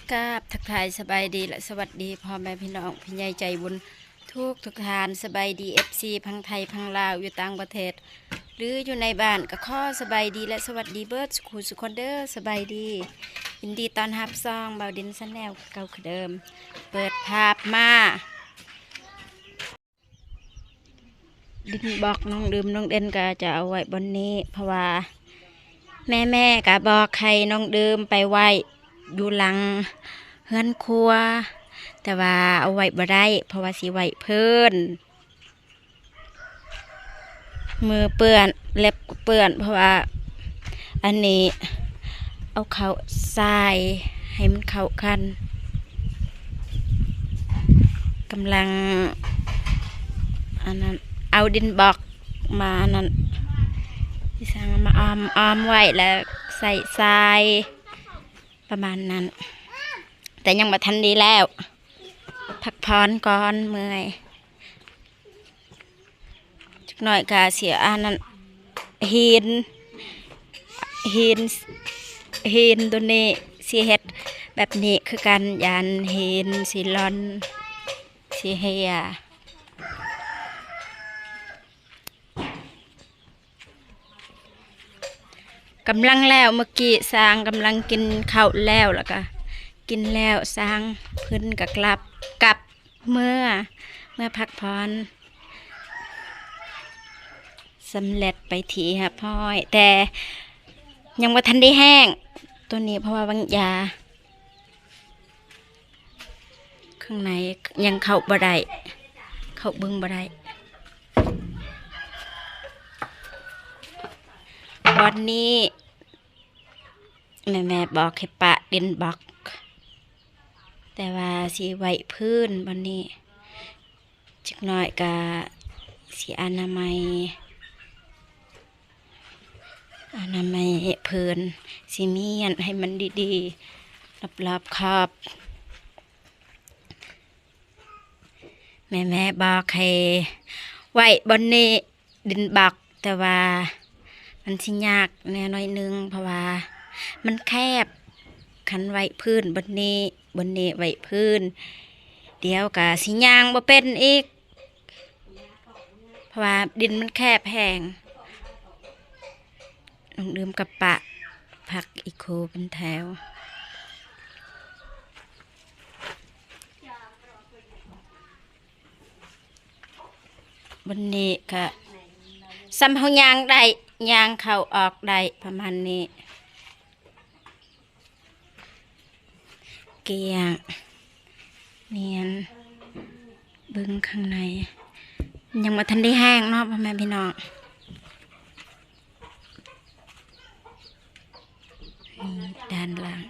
ກາບທັກທາຍສະບາຍດີ ແລະ ສະຫວັດດີພໍ່ແມ່ພີ່ນ້ອງ ຜູ້ໃຫຍ່ໃຈບຸນທຸກທຸກທ່ານ. ສະບາຍດີ ເອັຟຊີ ທັງໄທ ທັງລາວ ຢູ່ຕ່າງປະເທດ ຫຼື ຢູ່ໃນບ້ານ ກໍຂໍສະບາຍດີ ແລະ ສະຫວັດດີເບິດສູ່ຄູ່ສູ່ຄົນເດີ. ສະບາຍດີ ຍິນດີຕ້ອນຮັບຊ່ອງບ່າວດິນ Channel ຄືເກົ່າຄືເດີມ. ເປີດພາບມາ ດິນບລັອກນ້ອງດື່ມນ້ອງເດັ່ນກໍຈະເອົາໄວ້ບ່ອນນີ້ ເພາະວ່າແມ່ໆກໍບອກໃຫ້ນ້ອງດື່ມໄປໄວ້ຢູ່ຫຼັງເຮືອນຄົວ ແຕ່ວ່າເອົາໄວ້ບໍ່ໄດ້ ເພາະວ່າຊິໄວ້ພື້ນ ມືເປື້ອນ ເລັບກໍເປື້ອນ ເພາະວ່າ ອັນນີ້ເອົາເຂົ້າຊາຍໃຫ້ມັນເຂົ້າກັນ ກຳລັງ ອັນນັ້ນ ເອົາດິນບລັອກມາ ອັນນັ້ນ ຊິສ້າງມາອ້ອມ ອ້ອມໄວ້ ແລ້ວໃສ່ຊາຍ ປະມານນັ້ນ ແຕ່ຍັງບໍ່ທັນໄດ້ແລ້ວ ພັກຜ່ອນກ່ອນ ເມື່ອຍ. ຈັກໜ້ອຍກະຊິ ອັນນັ້ນ ຫີນ ຫີນ ຫີນໂຕນີ້ຊິເຮັດແບບນີ້ຄືກັນ ຢ້ານຫີນຊິລ່ອນ ຊິເຫ່ຍ. ກຳລັງແລ້ວ ເມື່ອກີ້ຊ່າງກຳລັງກິນເຂົ້າແລ້ວ ແລ້ວກະກິນແລ້ວ ຊ່າງເພິ່ນກະກັບ ກັບເມືອ ເມືອພັກຜ່ອນ ສຳເລັດໄປທີ່ຮຽບຮ້ອຍ ແຕ່ຍັງບໍ່ທັນໄດ້ແຫ້ງ ໂຕນີ້ ເພາະວ່າວາງຢາ ຂ້າງໃນຍັງເຂົ້າບໍ່ໄດ້ ເຂົ້າເບິ່ງບໍ່ໄດ້. ບ່ອນນີ້ແມ່ໆບອກໃຫ້ປະດິນບລັອກ ແຕ່ວ່າຊິໄວ້ພື້ນບ່ອນນີ້ ຈັກໜ້ອຍກະຊິອະນາໄມ ອະນາໄມພື້ນ ຊິມ້ຽນໃຫ້ມັນດີໆ ລອບໆຂອບ. ແມ່ໆບອກໃຫ້ໄວ້ບ່ອນນີ້ ດິນບລັອກ ແຕ່ວ່າມັນຊິຍາກແດ່ໜ້ອຍໜຶ່ງ ເພາະວ່າມັນແຄບ ຄັນໄວ້ພື້ນບ່ອນນີ້ ບ່ອນນີ້ໄວ້ພື້ນ ດຽວກະຊິຍ່າງບໍ່ເປັນອີກ ເພາະວ່າດິນມັນແຄບແຮງ. ນ້ອງດື່ມກະປະຜັກອີໂຄເປັນແຖວ ບັດນີ້ກະສ່ຳເຮົາຍ່າງໄດ້ ຍ່າງເຂົ້າອອກໄດ້ປະມານນີ້. ກ້ຽງ ນຽນ ເບິ່ງຂ້າງໃນ ຍັງບໍ່ທັນໄດ້ແຫ້ງເນາະ ພໍ່ແມ່ພີ່ນ້ອງ. ນີ້ດ້ານຫຼັງ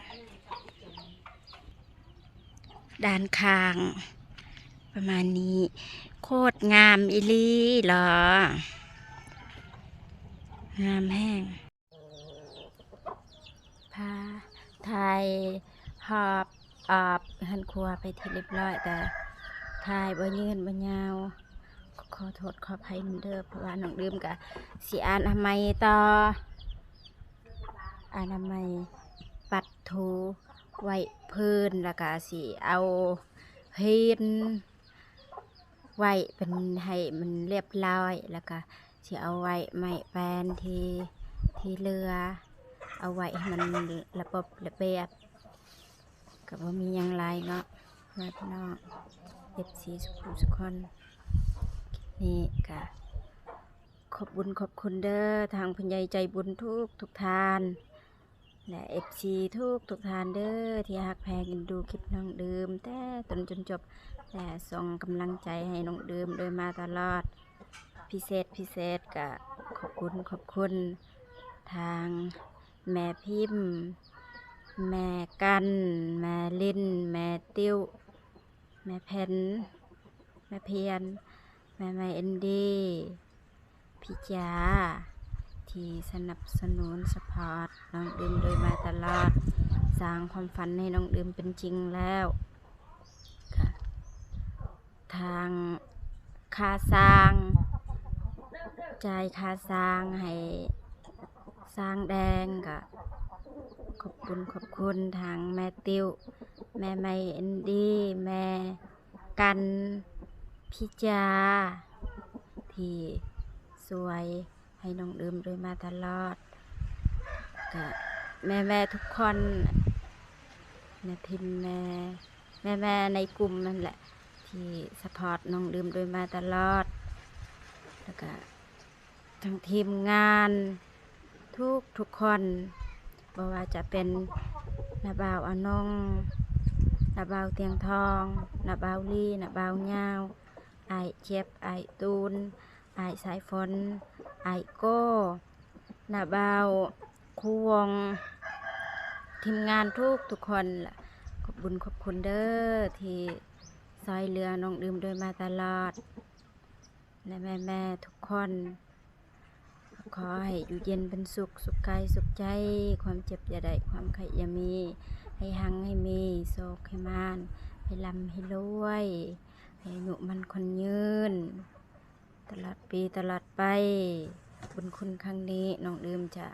ດ້ານຂ້າງ ປະມານນີ້ ໂຄດງາມອີ່ຫຼີເນາະ ງາມແຮງ. ພາຖ່າຍຮອບອອບເຮືອນຄົວໄປທີ່ຮຽບຮ້ອຍ ແຕ່ຖ່າຍບໍ່ຍືດບໍ່ຍາວ ຂໍໂທດຂໍອະໄພນຳເດີ ເພາະວ່ານ້ອງດື່ມກະຊິອະນາໄມຕໍ່ ອະນາໄມປັດຖູໄວ້ພື້ນ ແລ້ວກະຊິເອົາຫີນ ໄວ້ເປັນໃຫ້ມັນຮຽບຮ້ອຍ ແລ້ວກະຊິເອົາໄວ້ໄມ້ແປ້ນທີ່ ທີ່ເຫຼືອ ເອົາໄວ້ໃຫ້ມັນລະບົບລະບຽບ ກະບໍ່ມີຫຍັງຫຼາຍເນາະ ພີ່ນ້ອງ ເອັຟຊີ ສູ່ຜູ້ສູ່ຄົນ. ຄລິບນີ້ກະຂອບບຸນຂອບຄຸນເດີ ທາງຜູ້ໃຫຍ່ໃຈບຸນທຸກທຸກທ່ານ ແລະ ເອັຟຊີ ທຸກທຸກທ່ານເດີ ທີ່ຮັກແພງເອັນດູຄລິບນ້ອງດື່ມແຕ່ຕົ້ນຈົນຈົບ ແລະ ສົ່ງກຳລັງໃຈໃຫ້ນ້ອງດື່ມໂດຍມາຕະຫຼອດ. ພິເສດພິເສດກະຂອບຄຸນຂອບຄຸນທາງແມ່ພິມ, ແມ່ກັນ, ແມ່ລິນ, ແມ່ຕິວ, ແມ່ເພັນ, ແມ່ພຽນ, ແມ່ໄມເອັນດີ, ພີ່ຈາ ທີ່ສະໜັບສະໜູນ ສະພອດນ້ອງດື່ມໂດຍມາຕະຫຼອດ, ສ້າງຄວາມຝັນໃຫ້ນ້ອງດື່ມເປັນຈິງແລ້ວ. ທາງຄ່າສ້າງ, ຈ່າຍຄ່າສ້າງໃຫ້ ສ້າງແດງ ກະຂອບຄຸນ ຂອບຄຸນທາງແມ່ຕິວ ແມ່ໄມອິນດີ, ແມ່ກັນພິຈາ ທີ່ຊ່ວຍໃຫ້ນ້ອງດື່ມໂດຍມາຕະຫຼອດ, ກະແມ່ໆທຸກຄົນ ແມ່ພິມ, ແມ່ ແມ່ໆໃນກຸ່ມນັ້ນແຫຼະ ທີ່ສະພອດນ້ອງດື່ມໂດຍມາຕະຫຼອດ, ແລ້ວກະທັງທີມງານທຸກໆຄົນ ບໍ່ວ່າຈະເປັນນ້າບ່າວອານົງ, ນ້າບ່າວຕຽງທອງ, ນ້າບ່າວລີ, ນ້າບ່າວຍາວ, ອ້າຍເຈັບ, ອ້າຍຕູນ, ອ້າຍສາຍຝົນ, ອ້າຍໂກ້, ນ້າບ່າວຄູວົງ, ທີມງານທຸກໆຄົນ ຂອບບຸນຂອບຄຸນເດີ ທີ່ຊ່ອຍເຫຼືອນ້ອງດື່ມໂດຍມາຕະຫຼອດ ແລະ ແມ່ໆທຸກຄົນ. ຂໍໃຫ້ຢູ່ເຢັນເປັນສຸກ, ສຸກກາຍສຸກໃຈ, ຄວາມເຈັບຢ່າໄດ້, ຄວາມໄຂ້ຢ່າມີ, ໃຫ້ຮັ່ງໃຫ້ມີ, ໂຊກໃຫ້ໝານ, ໃຫ້ລ່ຳໃຫ້ລວຍ, ໃຫ້ອາຍຸໝັ້ນຂວັນຍືນ ຕະຫຼອດປີຕະຫຼອດໄປ. ບຸນຄຸນຄັ້ງນີ້ນ້ອງດື່ມຈະ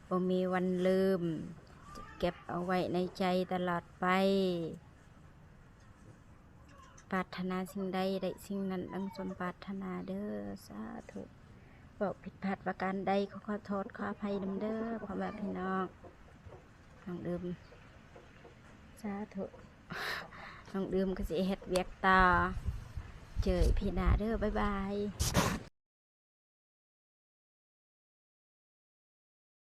ບໍ່ມີວັນລືມ, ຈະເກັບເອົາໄວ້ໃນໃຈຕະຫຼອດໄປ. ປາດຖະໜາສິ່ງໃດໄດ້ສິ່ງນັ້ນດັ່ງສົມປາດຖະໜາເດີ ສາທຸ. ເວົ້າຜິດພາດປະການໃດ ຂໍ ຂໍໂທດຂໍອະໄພນຳເດີ ພໍ່ແມ່ພີ່ນ້ອງ. ນ້ອງດື່ມ ສາທຸ. ນ້ອງດື່ມກໍຊິເຮັດວຽກຕໍ່. ເຈີອີພີໜ້າເດີ. ບາຍບາຍ.